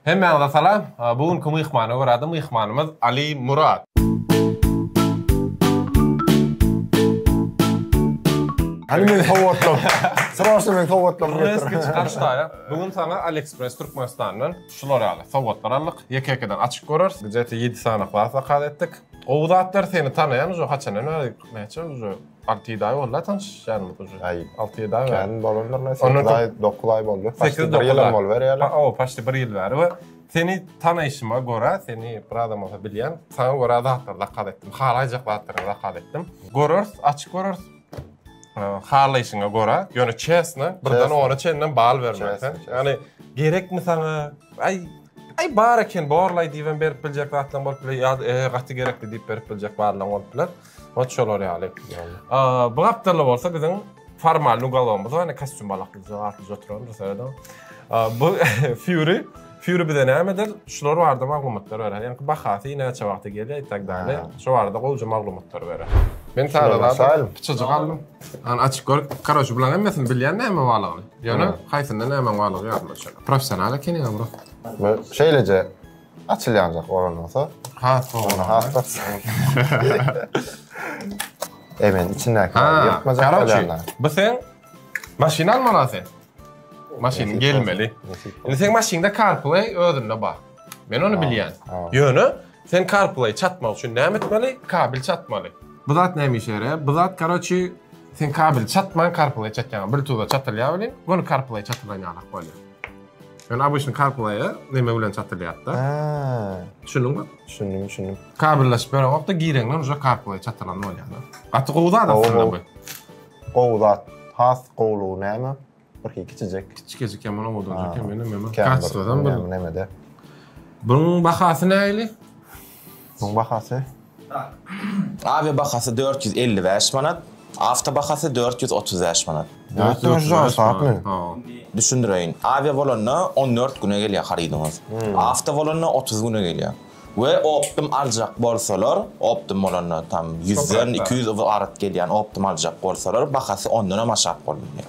Hemmäňize salam. Bu günki myhmana görä-de myhmanymyz Ali Murat. Hany meni sowgatlam. Sroçno meni sowgatlam getir. Reski çykaryş daýa. Bu gün saňa AliExpress Türkmenistandan şular ýaly sowgatlar aldyk. Ýeke-ýekeden açyp göreris. Gije-te 7 sany zat zakaz etdik. Gowy zatlar seni tanaýan uje haçandan bäri näçe uje 6-7 aý boldy tanyşýanymyz uje. Aý. 6-7 aý bäri. Kän bolandyr ne? Ondan 8 aý, 9 aý boldy. Paçti 8 bir ýylam boluberýärler. Hawa, paçti bir ýyl bäri we seni tanaýşyma görä, seni bir adam bolsa bilýän, saňa görä zatlar zakaz etdim. Halaýjak zatlaryňy zakaz etdim. Göreris, açyp göreris. Halaýşyňa görä, ýöne çesno, birden ona çenli bal bermeli sen. Ýagny gerekmi saňa? Aý, aý bar eken, borlaý diýibem berip biljek zatlaryň bolup biler, ýa-da e, gaty gerekdi diýip berip biljek barlaryň bolup biler. Ot şolar ýaly. Bu gapdalda bolsa biziň formal ugalogymyz bar, kostýum balaklyja atlyja oturan bir serediň. Bu Fury, Fury bize näme eder? Şular barada maglumatlar berer. Ýagny bahasy näçe wagta gelýär i tak dalее. Şu barada gowja maglumatlar berer. Men täze zat pyçajyk aldym. Hany açyp gör. Karoçe bularyň hemmesini bilýän näme barlygyny. Ýöne haýsynda nämäň barlygy ýadymda düşenok. Professional ekeniň bro. Bu şeýleje Açylýanjak bolan bolsa. Has gowy. Has gowy. E men içindäki ýyrtmajak bolýan. Bu sen maşyn almaly sen. Maşynyň gelmeli. Indi sen maşynda CarPlay özünde bar. Men ony bilýän. Ýöne sen CarPlay çatmak üçin näme etmeli? Kabel çatmaly. Bu zat näme işe ýaraýar? Bu zat karoçi sen kabel çatman CarPlay çatýaň. Bluetooth-a çatylýar welin, göni CarPlay çatylan ýalak bolýar. Ýöne obyçny CarPlay-a neme bilen çatylýar-da. Ha. Düşündiňmi? Düşündim, düşündim. Kabelleşip bereňok-da gireňden uje CarPlay çatylan bolýar-da. Gaty gowy zat aslynda bu. Gowy zat. Has gowulygy näme? Bir hili kiçijek. Kiçijek hem owadanjak hem ýöne meme. Kaçtwadan bir. Nemede. Bunuň bahasy nähili? Bunuň bahasy? Avia bahasy 455 manat, awto bahasy 435 manat. Düşündireýin. Avia bolanda 14 güne gelýär harydyňyz. Awto bolanda 30 güne gelýär. We optum aljak bolsalar, optum bolanda tam 100-den 200 ybarat gelýän optum aljak bolsalar, bahasy ondanam aşak bolup bilýär.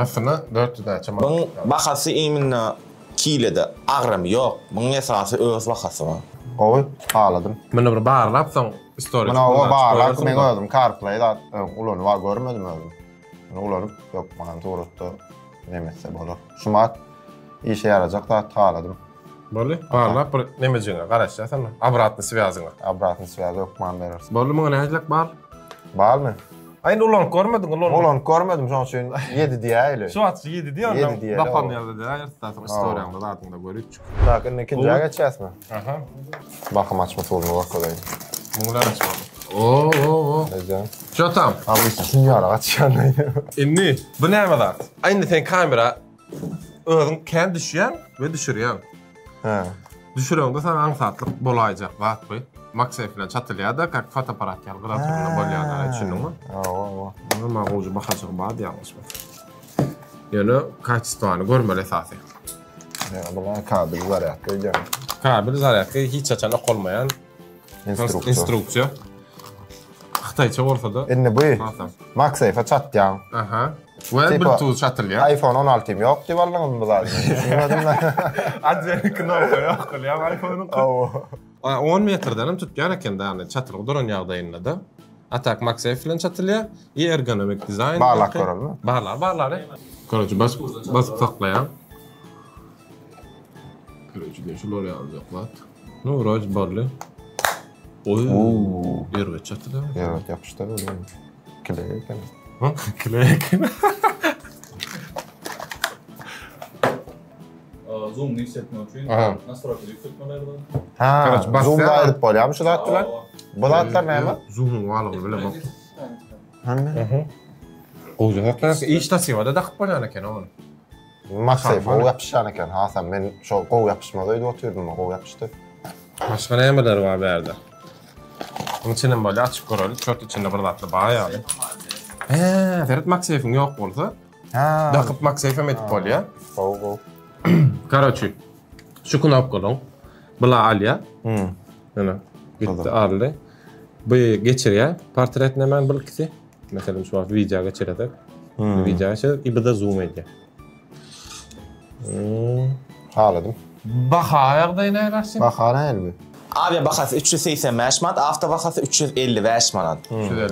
Aslynda 400 näçe manat. Buň bahasy imенно Kilede agramy ýok. Muň esasy öz bahasy bar. Gowy, haladym. Muny bir barlap soň stories. Muny hawa barlap men özüm CarPlay zat öň ulanyp a görmedim özüm. Muny ulanyp hökman suratda neme etse bolar. Şumat işe ýarajak zat haladym. Boldy, barlap bir nemejiňe garaşýas onda. Obratny swýazyňa. Obratny swýazy hökman bereris. Boldy muňa nähiliräk bal? Balmy? Aý indi ulanyp görmediň, ulanyp. Ulanyp görmedim, şonuň üçin 7 diýäýeli. Şu wagt 7 diýä, ondan bapan ýazdy diýä, ertesi istoriýaňda zadyňda görüpjik. Tak, indi ikinjä geçýäsmi? Aha. Bakym açma usulyny görkezeýin. Muň bilen açmaly. O, o, o. Nädýäň? Ço tam? Abi şuny ýaly açýan. Indi bu näme zat? Aý indi sen kamera özüň kän düşýäň we düşürýäň. Hä. Düşüreňde saňa aňsatlyk bolaýjak zat bu. MagSafe bilen çatylýar-da, kak fotoapparat ýaly gyra bolýar, düşündiňmi? Hawa, hawa. Munuň maňa gowja bahajygy bar ýalňyşmasam. Ýöne kaçestwany görmeli esasy. Ýa, bu kabel zarýadka öýdýän. Kabel zarýadka hiç haçan okalmaýan instruksiýa. Instruksiýa. Hytaýça bolsa-da. Indi bu MagSafe-e çatýaň. Aha. We Bluetooth çatylýar. iPhone 16-ym ýok diýip aldyňyzmy bu zady? Düşünmedim men. Отдельный knopka ýok bolýar iPhone-yň. Hawa. 10 metrden hem tutýan eken da, çatylgy duran ýagdaýynda-da. A tak MagSafe bilen çatylýar. I ergonomik dizaýn. Barlap görelmi? Barlar, barlar. Koroçe basyp basyp saklaýaň. Koroçe şular ýalyjak zat. Nu, wroç boldy. Oý. Erbet çatylýar. Erbet ýapyşdy. Kleý eken. Kleý eken. Zoom-y ýükseltmek üçin nastroýkada ýükseltmeli ýa-da. Ha, zoom-da aýryp bolýarmy şu zat bilen? Bu zatlar näme? Zoom-yň barlygyny bilemok. Hany? Gowja saklaýar. Iş tasiwada dakyp bolýan eken ony. MagSafe gowy ýapyşýan eken hasam men şo gowy ýapyşmaz öýdüp otyrdym gowy ýapyşdy. Başga nämeler bar bärde? Munuň içinem bolýar açyp göreli. Çört içinde bir zatlar bar ýaly. Hä, seret MagSafe-iň ýok bolsa. Ha. Dakyp MagSafe hem edip bolýar. Gowy gowy. Karoçi, şu knopkalyň bula alýar. Hmm. Ýöne gitdi aldy. Bu geçirýär portret nämäni bu ikisi. Meselem şu wagt wideo geçiresek. Hmm. Wideo geçirip, i bu-da zoom edýär. Hmm. Haladym. Baha ýagdaýy nähili Arsin? Baha nähili bu? Awia bahasy 385 manat, awto bahasy 355 manat.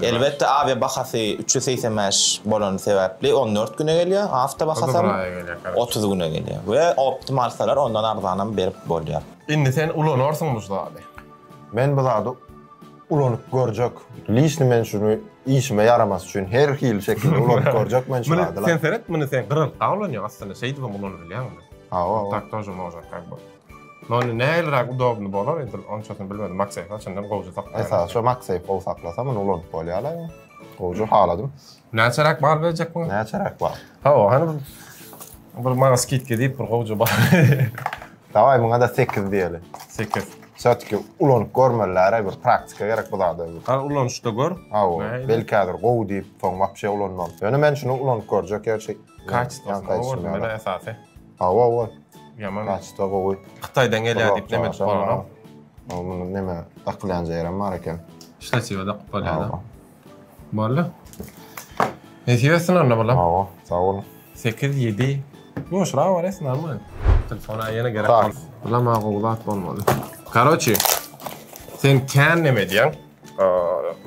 Elbetde awia bahasy 385 bolany sebäpli 14 güne gelýär, awto bahasam 30 güne gelýär we optom alsalar ondan arzanam berip bolýar. Indi sen ulanarsyň bu zady. Men bu zady ulanyp görjek. Liçni men şuny işime ýaramasy üçin her hili şekilde ulanyp görjek men şu zady. Sen seret muny sen gyryltga ulanýaň aslynda şeýdibem ulanyp bilýäň muny. Hawa. Tak тоже можно как бы. No indi nähiliräk udobny bolar edil onçasyny bilmedim. MagSafe çyndan gowja saklaýar. Esasy şo MagSafe gowy saklasa muny ulanyp bolýar-la. Gowja haladym. Näçeräk bal berjek muňa? Näçeräk bal? Hawa, hany bir bir maňa skidka diýip bir gowja bal. Daway muňa-da 8 diýeli. 8. Всё-таки ulanyp görmeliler, bir praktika gerek bu zada. Hany ulanyşda gör. Hawa, belki häzir gowy diýip soň wapşe ulanmam. Ýöne men şuny ulanyp görjek gerçek. Kaçestwosyny gowy gördüm men esasy. Hawa, hawa. Ýaman. Kaçestwo gowy. Hytaýdan gelýär diýip neme edip bolanok. Hawa, muny neme dakylýan ýerem bar eken. Ştatiwe dakyp bolýar-da. Boldy. Nesip etsin onda bulam. Hawa, sag boluň. 8, 7. Ýuwaşrak barýas, normal. Telefona ýene gerek bol. Bulam ha gowy zat bolmaly. Karoçi, sen kän neme edýäň?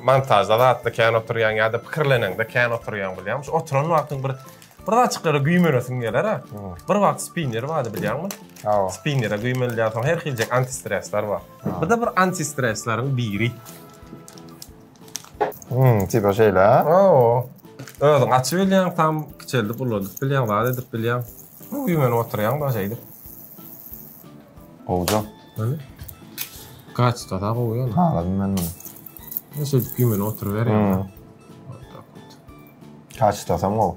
Montažda zatda kän oturýaň ýa-da pikirleneňde kän oturýaň bilýäňmi? Şu oturan wagtyň bir bir zatjyklara güýmenesiň geler-ä. Bir wagt spinner bardy bilýäňmi? Hawa. Spinnere güýmenilýän soň her hiljek antistresler bar. Bu-da bir antistresleriň biri. Hmm, tipa şeýle ha? Hawa. Özüň açyp bilýäň, tam kiçeldip uladyp bilýäň, zat edip bilýäň. Güýmenip oturýaň da şeýdip. Gowja. Hany? Kaçta da gowy ýöne. Haladym men muny. Şeýdip güýmenip oturyberýäň. Hmm. Kaçtasam gowy.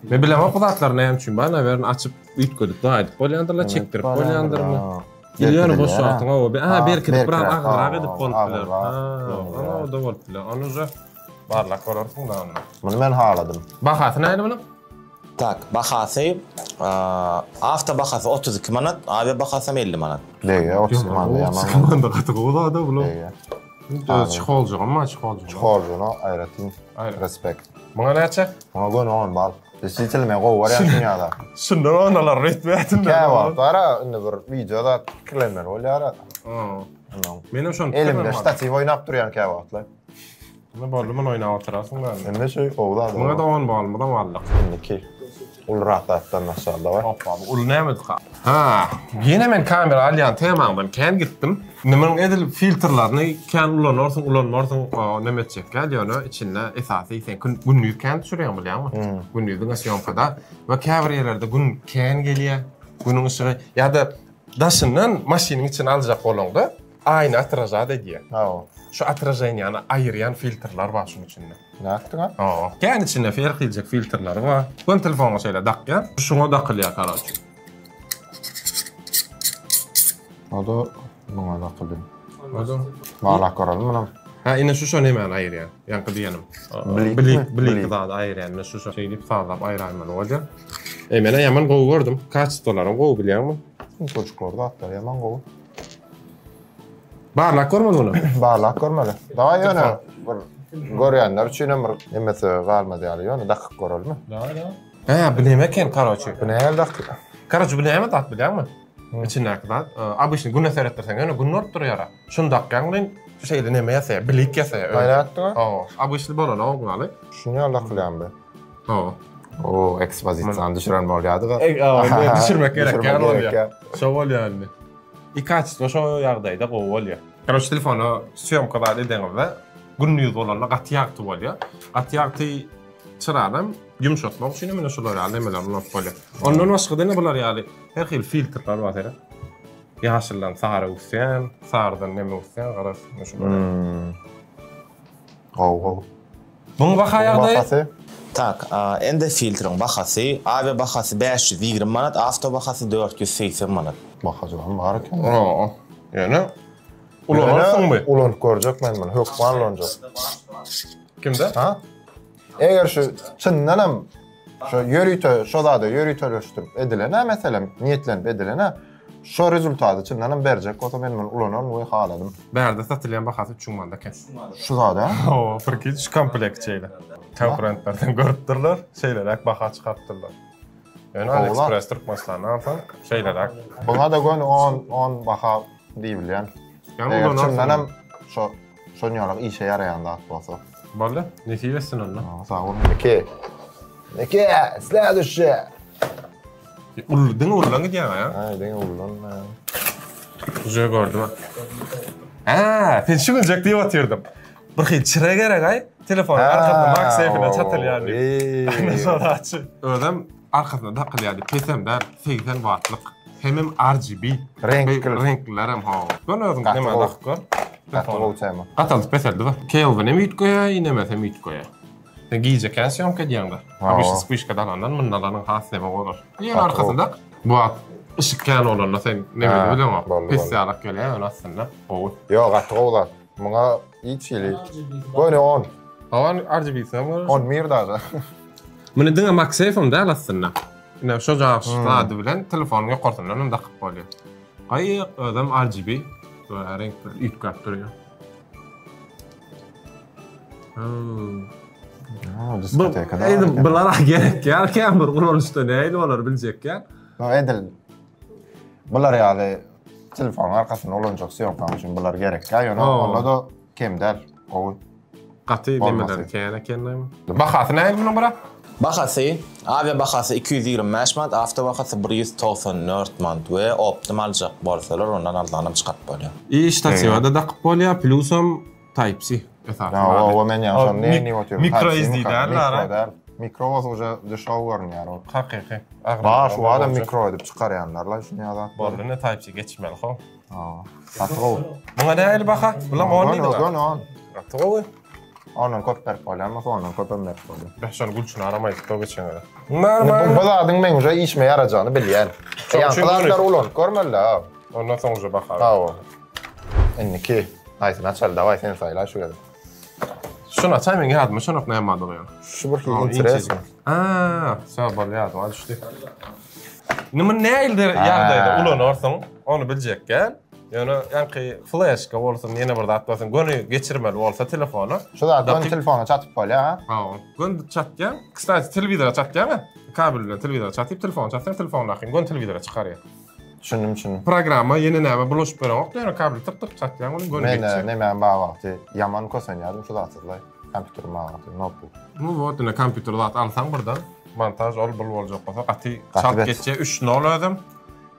Men bilemok bu zatlar näme üçin bar, nawerno açyp üýtgedip zaýdyp bolýandyrlar, çekdirip bolýandyrmy? Ýöne boş wagtyň oba be. Ha, berkidip biraz agyrrak edip bolup biler. Ha, o da bolup biler. Ony uje barlap görersiň da onda. Muny men haladym. Bahasy nähili munuň? Tak, bahasy awto bahasy 32 manat, awia bahasy hem 50 manat. Degýär 32 manada ýaman. 32 manada gaty gowy zat-a bular. Degýär. Çeholjugam bar, çeholjugam. Çeholjuguna aýratyn respekt. Muňa näçe? Muňa göni 10 bal. Действительно men gowy görýän şuny ýa-da. Şundan onalar ritmi Kä wagt bar-a, indi bir wideo zat pikirlenmeli bolýar-a. Menem şony Elimde ştatiw oýnap durýan kä wagtlar. Indi boldy muny oýnap oturarsyň da. Indi şu gowy zat. Muňa da 10 balymyzam aldyk. Indiki ulurak zatdan başlaly bar. Hoppa, bu uly nämedik? Ha, ýene men kamera alýan temaňdan kän gitdim. Indi munuň edil filtrlerini kän ulanarsyň, ulanmarsyň, neme etjek däl, ýöne içinde esasy sen gündiz kän düşürýäň bilýäňmi? Gündiz diňe sýomkada we käbir ýerlerde gün kän gelýär, günüň yşygy ýa-da daşyndan maşynyň içini aljak bolaňda aýna otražat edýär. Hawa. Şu otraženiýany aýyrýan filtrler bar şunuň içinde. Nätdiň-a? Hawa. Kän içinde her hiljek filtrleri bar. Göni telefonyňa şeýle dakýaň, şuňa dakylýar karoçe. O-da muňa dakyldy. O-da. Barlap görelim muny. Ha, ine şu şo nemäni aýyrýar. Ýaňky diýenim. Blik. Blik, blik zady aýyrýan. Ine şu şo şeýdip sazlap aýraýmaly bolýar. E, men ýaman gowy gördüm. Kaçestwolaram gowy bilýäňmi? Çocuklar zatlar ýaman gowy. Barlap görmeli muny. Barlap görmeli. Dawaý ýöne bir görýänler üçin hem bir nemesi galmaz ýaly ýöne dakyp görelimi? Dawaý, dawaý. Hä, bu neme eken, karoçe? Bu nähili dakyp? Karoçe, bu näme zat bilýäňmi? Içindäki zat, obyçny güne seretdirseň ýöne gün bolup durýar-a. Şuny dakýaň bilen şeýle neme ýasaýar, blik ýasaýar. Gaýra atdyňa? Hawa, obyçny bolan ogňaly. Şuny ýaly dakylýan bu. Hawa. O, ekspozisiýany düşüren bolýardy-da. Düşürmek gerek ýaly bolýar. Şo bolýar indi. I kaçestwo şo ýagdaýda gowy bolýar. Karoç telefona sýomka zat edeňizde gündiz bolanda gaty ýagty bolýar. Gaty ýagty çyranam ýumşatmak üçin hem ine şular ýaly nemeler ulanyp bolýar. Ondan başga-da ine bular ýaly her hili filtrler bar seret. Ýaşyldan sary öwüsýän, sarydan neme öwüsýän garaz ine şular. Hmm. Gowy gowy. Buň baha ýagdaýy? Bahasy? Tak, ende filtriň bahasy, awia bahasy 520 manat, awto bahasy 480 manat. Bahajygam bar eken. Oo. Ýöne ulanarsyňmy? Ulanyp görjek men muny, hökman ulanjak. Kimde? Ha? Eger şu çyndanam şu ýörite şo zada ýöriteleşdirip edilen-ä meselem, niýetlenip edilen-ä şo rezultaty çyndanam berjek bolsa men muny ulanaryn we haladym. Bärde satylýan bahasy 3000 manat eken. Şu zada? Hawa, prikid şu komplekt şeýle. Konkurentlerden görüpdirler, şeýleräk baha çykarypdyrlar. Ýöne AliExpress Türkmenistanda alsaň şeýleräk. Buňa-da göni 10 10 baha diýibilýän. Eger çyndanam şo şon ýaly işe ýaraýan zat bolsa. Boldy. Nesip etsin onda. Sag bol. Iki. Iki. Следующий. Uly diňe uludan gidýäň ha? Ha, diňe uludan. Uje gördüm. Ha, sen şu günjek diýip otyrdym. Bir hil çyra gerek aý. Telefon arkasynda MagSafe-ine çatylýar diýip. Ana şol açy. Özem arkasyna dakylýar diýip, pesem däl, 80 wattlyk. Hemem RGB. Reňkli. Reňkliler hem ha. Gör özüň näme dakyp gör. Gaty gowy tema. Gataldyp peseldi bir. Kelvin hem üýtgeýär, inemesi hem üýtgeýär. Sen gije kän syýomka edýäň-de. Obişni spyşka dalandan munda alanyň has neme bolar. Ýene arkasynda bu wagt yşyk kän bolanda sen neme bileňok. Pes ýalak gelýär ýöne aslynda gowy. Ýok, gaty gowy zat. Muňa hiç hili göni on. Hawa RGB-sine görä. On bir daže. Muny diňe MagSafe-em däl aslynda. Ine şo zady bilen telefonyň ýokarsyndan hem dakyp bolýar. Gaýyk özem RGB görä reňkler üýtgäp durýar. Diskotekada. Edil bulara gerek ýa, kän bir ulanyşda nähili bolar biljek ýa. No edil bular ýaly telefonyň arkasynda ulanjak syýomkaň üçin bular gerek ýa, ýöne onda da kem däl, gowy. Gaty demeler kän eken. Bahasy nähili munuň bura? Bahasy, awia bahasy 225 manat, awto bahasy 194 manat we optom aljak bolsalar ondan arzanam çykaryp bolýar. I ştatiwa-da dakyp bolýar, plusam Type-C esasy. Hawa, men ýa şony näme diýip otyryn. Micro SD däl, mikro däl. Mikro bolsa uje dişow görünýär ol. Hakyky. Bar şu adam mikro edip çykarýanlar la şuny ýa zat. Boldy ine Type-C geçmeli ho. Hawa. Gaty gowy. Muňa nähili baha? Bulam 10 diýdiň. Göni 10. Gaty gowy. Ondan köp berip bolýar, bolsa ondan köp hem berip bolýar. Beh, şony gülçüne aramaydyk da geçen gezek. Normal. Bu zadyň men uje işime ýarajagyny bilýän. Ýaňky zatlary ulanyp görmeli-dä. Ondan soň uje baha. Hawa. Indiki haýsyny açaly dawaý sen saýla şu gezek. Şuny açaý men ýadyma şonok näme bardygy ýa. Şu bir hili interesno. Aa, şo bol ýadyma düşdi. Indi muny nähili ýagdaýda ulanarsyň, ony biljek gel. Ýöne ýaňky fleşka bolsun, ýene bir zat bolsun, göni geçirmeli bolsa telefona. Şu zat göni telefona çatyp bolýar, ha? Hawa. Göni çatýaň. Kstati, telewizora çatýaň-a. Kabel bilen telewizora çatyp, telefona çatsaň, telefondakyny göni telewizora çykarýar. Düşündim, düşündim. Programma ýene näme bulaşyp berenok ýöne kabeli tyk tyk çatýaň onuň göni Men geçýär. nemäm bar wagty ýaman kösenýärdim şu zatsyzlaý. Kompýuterim bar wagty, noutbuk. Nu wot ine kompýuter zat alsaň birden montaž ol bul boljak bolsa gaty Gaty çalt bet. geçýär. 3 nol özem.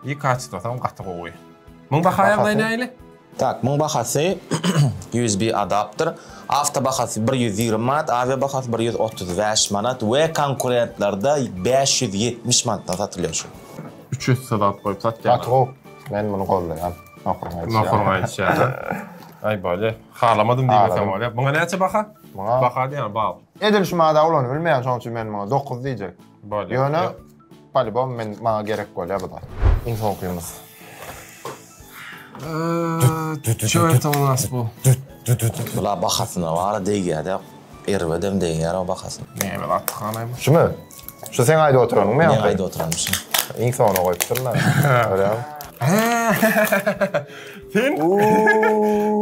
I kaçtosam gaty gowy. Muň baha ýagdaýy nähili? Tak, muň bahasy USB adapter, awto bahasy 120 manat, awia bahasy 135 manat we konkurentlerde 570 manatdan satylýar şu. 3 esse zat goýup satýarlar. Gaty gowy. Men muny goldaýan. Nohuryň aýdyşy ýaly. Nohuryň aýdyşy ýaly. Aý bolýa. Halamadym diýmesem bolýa. Muňa näçe baha? Muňa Baha diýýän bal. Edil şu mada ulanyp bilmeýän, şonuň üçin men muňa 9 diýjek. Bolýa. Ýöne Polibom men maňa gerek bolýar bu zat. Iň soňkymyz. Ço это у нас bu? Bula bahasyna bara degýär-de, erbedem degýär o bahasyna. Näme zat hanaýmy? Şumy? Şu seň aýdyp oturanyňmy Men ýa? aýdyp oturanym şu. Iň soňuna goýupdyryn-a. Görýäňmi? Sen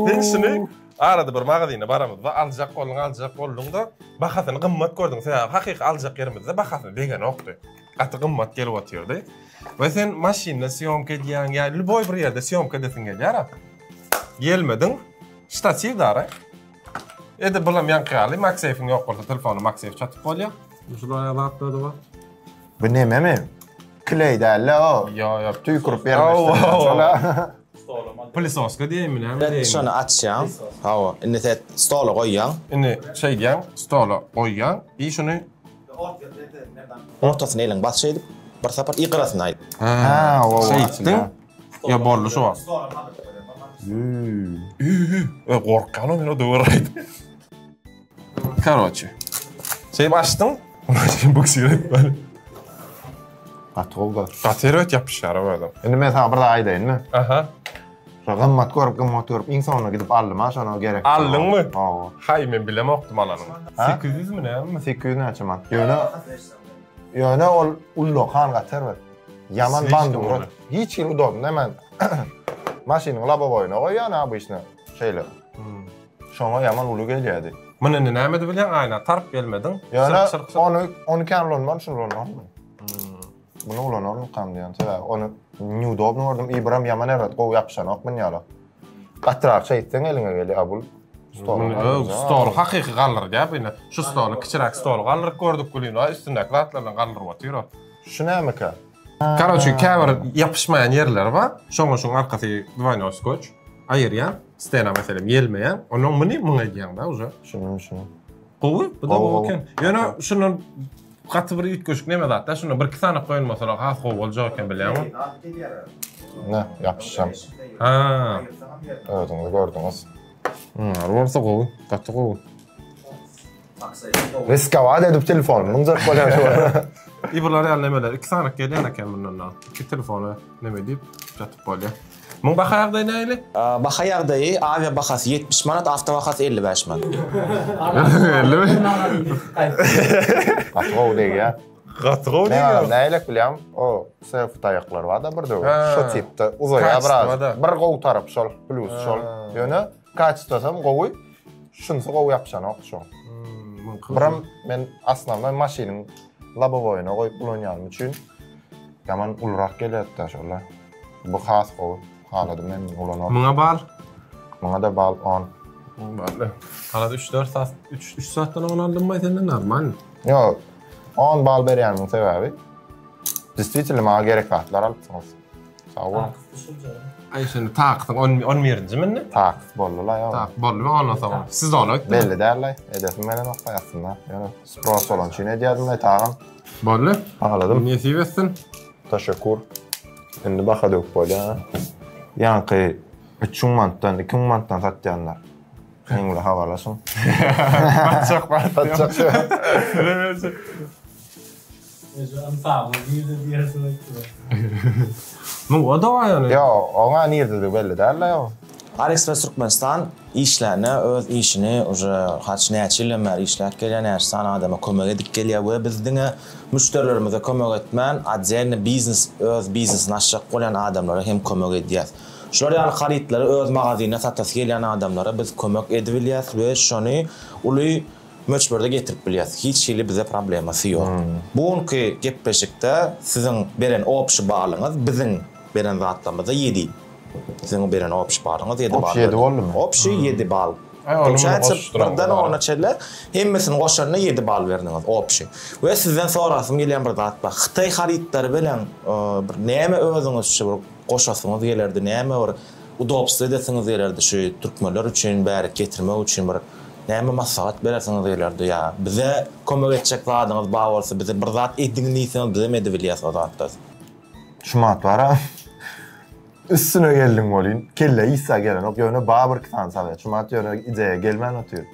Sen şuny arada bir magazyna baramyzda aljak bolduň, aljak bolduň-da, bahasyny gymmat gördüň. Sebäbi hakyky aljak ýerimizde bahasyny degenokdy. Gaty gymmat gelip otyrdy. We sen maşynda syýomka edýäň ýa lýuboý bir ýerde syýomka edesiň gelýär-a. Gelmediň, ştatiw dara. Edil bulam ýaňky ýaly MagSafe-iň ýok bolsa telefona MagSafe çatyp bolýar. Şular zatlar bar. Bu nememi? Kleý däl-le o. Ýo, ýo. Tüýkürip ýerleşdirýän şola. Plysoska diýeýinmi, näme diýeýin? Şony açýaň. Hawa, indi sen stola goýýaň. Indi şeýdýäň, stola goýýaň i şuny Ortasyna eliň bas şeýdip, bir sapar i gyrasyna aýt. Ha, o şeýtdiň. Ýa boldy şu wagt. Ö, gorkýan men o döwer aýdyp. Karoçe. Şeýdip açdyň. Buksir etmeli. Gaty gowy zat. Gaty erbet ýapyşýar o özem. Indi men saňa bir zat aýdaýynmy? Aha. Şo gymmat görüp, gymmat görüp iň soňunda gidip aldym ha şony gerek. Aldyňmy? Hawa. Haý men bilemokdym alanyňy. 800 mi näme? 800 näçe manat. Ýöne ýöne ol ullakan gaty erbet. Ýaman bandura. Hiç hili udobny men maşynyň labowoýuna goýýan obyçny şeýle. Hmm. Şoňa ýaman uly gelýärdi. Muny indi näme edip bilýäň aýna tarp gelmediň. Ýöne ony ony kän ulanman şuny ulanman. Muny ulanarmykam diýen. Sebäbi ony neudobny gördüm. I biram ýaman erbet gowy ýapyşanok mun ýaly. Gatyrak şeýtseň eliňe gelýär. A bul stoly. Stoly hakyky galdyrýar bu ine. Şu stoly kiçiräk stoly galdyryp gördük welin, üstündäki zatlar bilen galdyryp otyr o. Şu nämeka? Karoçi käbir ýapyşmaýan ýerleri bar. Şoňa şuň arkasy dwaýnoý skoç. Aýyrýaň. Stena meselem ýelmeýäň. Ondan muny muňa edýäň-da uje. Şuny şuny. Gowy, bu da gowy eken. Ýöne şundan gaty bir üýtgeşik neme zat-da, şundan bir-iki sany goýulmasalar has gowy boljak eken bilýäňmi? Ne, ýapyşjam. Ha. Özüňiz gördüňiz. Hmm, bolsa gowy, gaty gowy. Riskowat edip telefonymy munjak bolýan şu. I bular ýaly nemeler, iki sany gelýän eken bundan da. Iki telefony neme diýip ýatyp bolýar. Muň baha ýagdaýy nähili? Baha ýagdaýy awia bahasy 70 manat, awto bahasy 55 manat. Ellimi? Gaty gowy degýär. Gaty gowy degýär. Men nähilek bilýän, o selfie taýaklar bar-da bir döwür. Şo tipde uzaýar biraz. Bir gowy tarapy şol, plýus şol. Ýöne kaçtosam gowy. Şunsy gowy ýapyşanok şo. Biram men osnownoý maşynyň labowoýuna goýup ulanýanym üçin ýaman ulurak gelýärdi şolar. Bu has gowy. Haladym men muny ulanaryn. Muňa bal? Muňa-da bal on. Bally. Garaz 3-4 saat, 3 3 saatdan on aldym baý senden normal. Ýok. 10 bal berýänimin sebäbi Действительно maňa gerek zatlar alypsyňyz. Sag boluň. Aý şindi takysyň on on birinji mindi? Takys boldy-la ýok. Tak boldy ondan soň sezona ötdi. Belli däl-laý. Edesim gelenok baý aslynda. Ýöne spros bolany üçin edýärdim-laý tagam. Boldy. Agladym. Nesip etsin. Teşekkür. Indi baha döwüp bolýar. Ýaňky 3000 manatdan, 2000 manatdan satýanlar. Meň bilen habarlaşyň. Satjak bar. Satjak. Muň o da bar ýöne. Ýok, oňa nirdedigi belli däl-le ýok. AliExpress Türkmenistan işlände öz işini uje haç näçe ýyldan bäri işläp gelýär, näçe sany adama kömek edip gelýär we biz diňe müşderilerimize kömek etmän, otdelno biznes öz biznesini açjak bolýan adamlara hem kömek edýäs. Şular ýaly harytlary öz magazynda satasy gelýän adamlara biz kömek edibilýäs we şony uly möçberde getirip bilýäs. Hiç hili bize problemasy ýok. Bu günki gepleşikde siziň beren obşi balyňyz biziň beren zatlarymyzda ýedi. Siziň beren obşi balyňyz ýedi bal. Obşi ýedi boldumy? Obşi ýedi bal. Получается birden ona çenli hemmesini goşanda ýedi bal berdiňiz obşi. We sizden sorasym gelýän bir zat bar. Hytaý harytlary bilen bir näme özüňizçe bir goşasyňyz gelerdi, näme bir udobstwo edesiňiz gelerdi şu türkmenler üçin bärik getirmek üçin bir Näme maslahat beresiňiz gelerdi ýa bize kömek etjek zadyňyz bar bolsa bize bir zat ediň diýseňiz bizem edibilýäs o zatlar. Şumat bara üstüne geldiň welin kelle isa gelenok ýöne bar bir iki sany sowet şumat ýöne ideýa gelmän otyr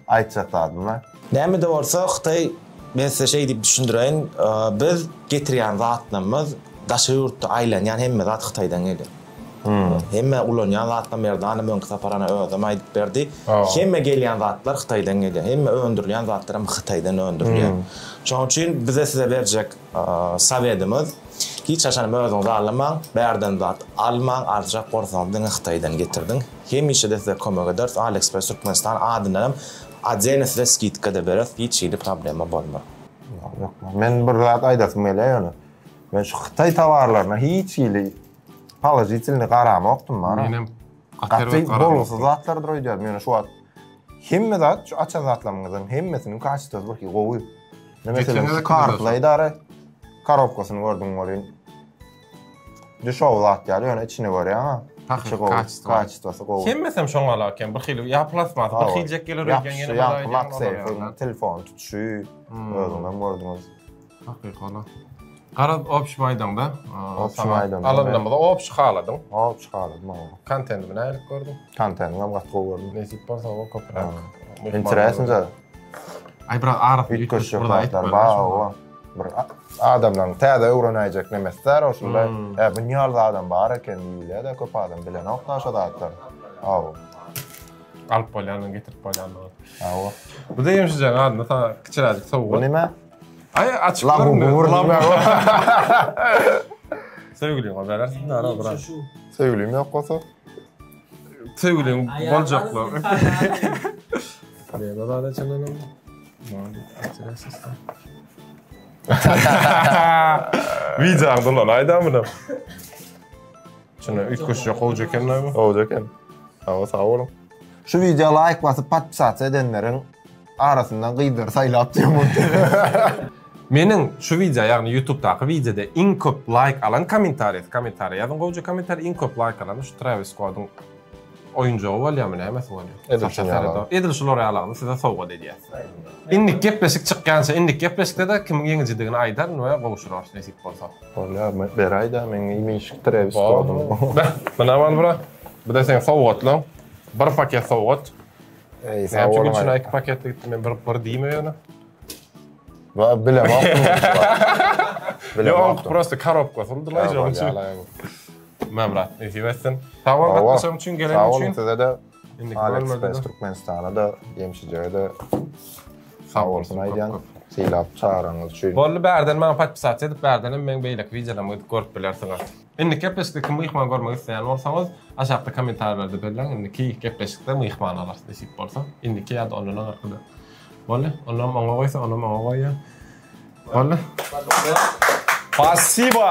aýtjak zadym bar. Näme-de bolsa Hytaý men size şeý diýip düşündireýin biz getirýän zatlarymyz daşary ýurtda aýlanýan hemme zat Hytaýdan gelýär. Hemme ulanýan zatlar Merdana öňki sapar ana özem aýdyp berdi. Hemme gelýän zatlar Hytaýdan gelýär. Hemme öndürilýän zatlar hem Hytaýdan öndürilýär. Şonuň üçin bize size berjek sowedimiz hiç haçan hem özüňizi aldamaň, bärden zat almaň, aljak bolsaňyz diňe Hytaýdan getirdiň. Hemişe-de size kömek ederis. AliExpress Türkmenistan adyndan hem otdelno size skidka-da bereris. Hiç hili problema bolmaz. Ýok, men bir zat aýdasym gelýär ýöne. Men şu Hytaý towarlaryna hiç hili položitelnyý garamokdym bara. Menem gaty bolgusyz zatlardyr öýdýärdim. Ýöne şu wagt hemme zat şu açan zatlaryňyzyň hemmesiniň kaçtwasy bir hili gowy. Meselem şu CarPlay dary korobkasyny gördüň welin dişowy zat ýaly ýöne içini görýäň-a. Içi gowy, kaçtwasy gowy. Hemmesem şoňa alak eken. Bir hili ýa plastmassa, bir hiljek geler öýdýäň ýene bir aýdýaň. MagSafe-iň telefony tutuşy özüňizem gördüňiz. Hakyky Garaz obşim aýdaňda. Obşim aýdaňda. Alanymyzy obşi haladyň. Obşi haladym hawa. Kontentimi nähili gördüň? Kontentimi hem gaty gowy gördüm. Nesip bolsa o köpräk. Interesinje. Aý biraz arasy üýtgeşik zatlar bar hawa. Bir adamlaryň täze öwrenäýjek nemesi bar o şunda. E bu ýaly adam bar eken diýilýär-de köp adam bilenok da şo zatlary. Hawa. Alyp bolýanyny getirip bolýanyny. Hawa. Bu da ýemşijeň adyna sana kiçiräjik sowgat. Bu nime? Aý açyk Labubu Labubu. Söýgüliňe berersiň dara bura. Söýgülim ýok bolsa. Söýgüliň boljaklar. Näme zada çenlenem? Wideoň dolanaýda muny. Şuna üýtgeşje gowja eken bu. Gowja eken. Sag sag boluň. Şu wideo laýk basyp podpisasiýa edenleriň arasyndan gyzlary saýlap diýen boldy. Meniň şu wideo, ýagny YouTubedaky wideoda iň köp laýk alan kommentariýasy, kommentariýa ýazyň gowja kommentariýa, iň köp laýk alany şu Travis Scottyň oýunjagy bolýarmy, nämesi bolýar? Edil şuny ýaly. Edil şular ýalyny size sowgat edýäs. Indiki gepleşik çykýança, indiki gepleşikde-de kimiň ýeňijidigini aýdaryn we gowşurarys nesip bolsa. Bolýar, beräý-dä meň imişik Travis Scottym. Mine bal bura. Bu-da seň sowgatlaň. Bir paket sowgat. Eý, sag boluň. Näme üçin iki paketli gitdi? Men bir bir diýme ýöne. Wa bilemok. Bilemok. Ýok, prosta korobka sürdüler şonuň üçin. Mämrat, nesip etsin. Sag bol gatnaşan üçin, gelen üçin. Sag boluň size-de. AliExpress Türkmenistana-da, Ýemşijege-de sag bolsun aýdýan. Sylap çagyraňyz üçin. Boldy bärden maňa podpisasiýa edip bärdenem meň beýleki wideolarymy gidip görüp bilersiňiz. Indiki gepleşikde kimi myhman görmek isleýän bolsaňyz aşakda kommentariýalarda belläň indiki gepleşikde myhman alarys nesip bolsa. Indiki ýa-da ondan aňyrkyda. Boldy. Onam oňa goýsa onam oňa goýýan. Boldy. Spasibo.